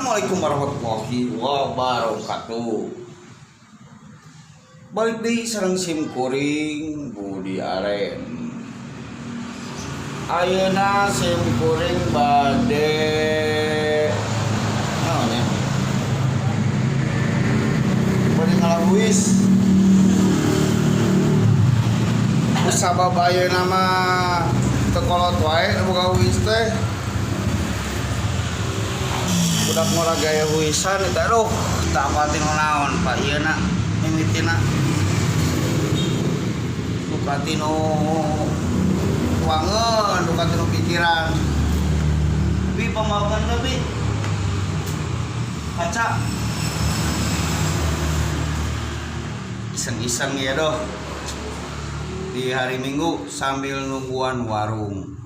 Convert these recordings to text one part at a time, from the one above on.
Assalamualaikum warahmatullahi wabarakatuh. Balik deui sareng sim kuring Budi Aren. Ayeuna sim kuring bade naon ya? Bade ngalahuis. Sabab ayeuna mah teu kolot wae nu boga huis teh. Budak ngora gaya huisan eta, aduh, tak apal tinu naon Pak ieu na mimitina. Duka tinu wangeun, duka tinu pikiran. Bi pamaokan teh bi. Kaca. Iseng-iseng ya doh. Di hari Minggu sambil nungguan warung.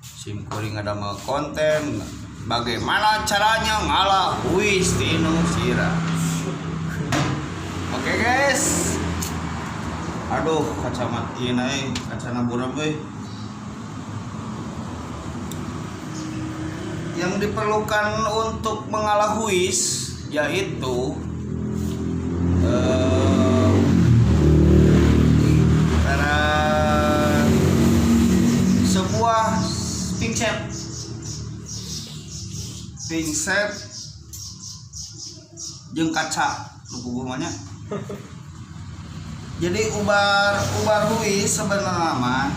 Sim kuring ada mau konten bagaimana caranya ngalah huis tinu sira. Oke guys. Aduh, kacamata ini kacana buram euy. Yang diperlukan untuk mengalah huis yaitu cara sebuah pingset jeung kaca nu puguh mah nya. Jadi ubar ubar huis sebenarnya mah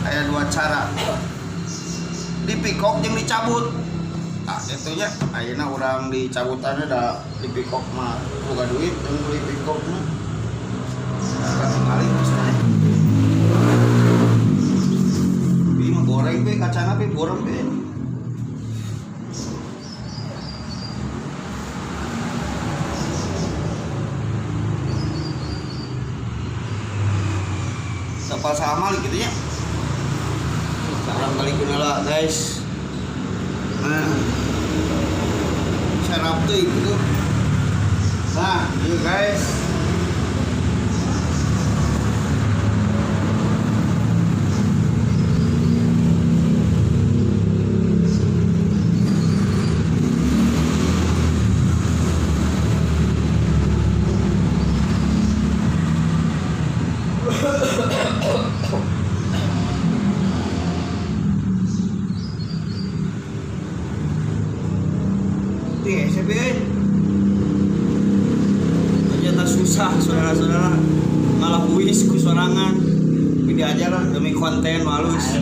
aya dua cara, dipikok jeung dicabut. Nah, itunya ayeuna urang dicabutannya da dipikok mah boga duit jeung beli pikok mah katingali geus teh. Bi mah goreng be kacana be borong be. Sapal sama gitu ya. Sekarang balik lah guys. Nah, serap tuh itu. Nah, iya guys. Nih, SCB. Ternyata susah saudara-saudara ngalah huis ku sorangan. Tapi diajar lah demi konten halus.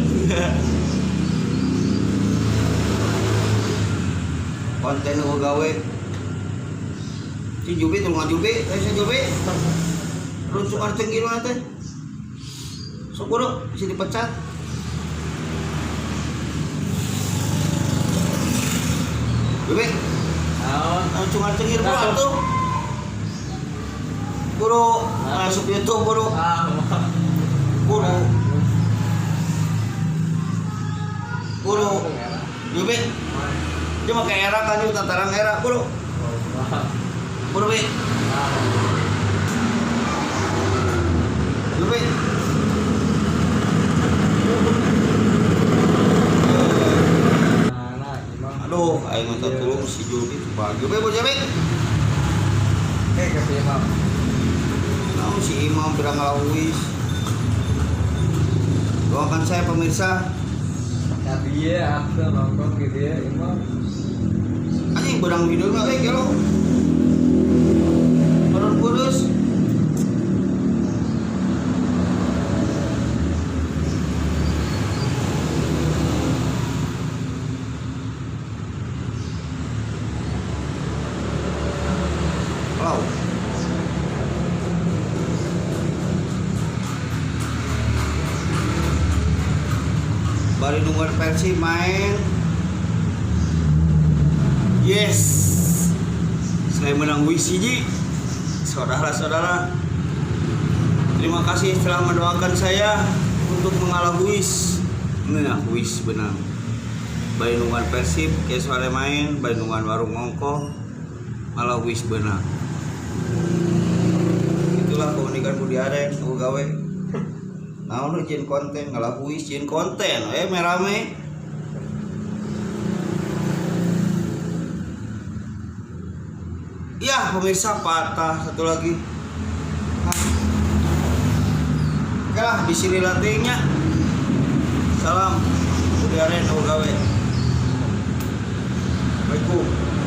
Konten nu gawe. Si Jubi tulungan Jubi, eh si Jubi. Runcungan cenggir mana teh? Sok buru, bisa dipecat. Jubi, Naon? runcungan cengir buru atuh. Buru, masuk YouTube buru. Ah, Buru, buru. Jubi, dia pakai era kan juga tataran era, buru. Buru, Bi. Jubi. Aduh, aing minta tolong si Jubi coba. Jubi, bu Jubi. Eh, ke Imam. Nah, si Imam bilang ngalahuis. Doakan saya pemirsa. Tadi ya, aku nongkrong gitu ya, Imam. Anjing berang hidungnya eh gelo. Perut kurus. Wow. Bari nungguan Persib main. Yes. Saya menang WCG. Saudara-saudara, terima kasih telah mendoakan saya untuk mengalah Huis. Nah, Huis benang. Bari nungguan Persib, ke sore main, bari nungguan warung ngongko, malah Huis benang. Itulah keunikan Budi Aren, aku gawe. Naon nu jieun konten, ngalah Huis jieun konten, eh merame. Ya, pemirsa, patah satu lagi. Ah. Oke lah, di sini latihnya. Salam. Udah gawe. Assalamualaikum.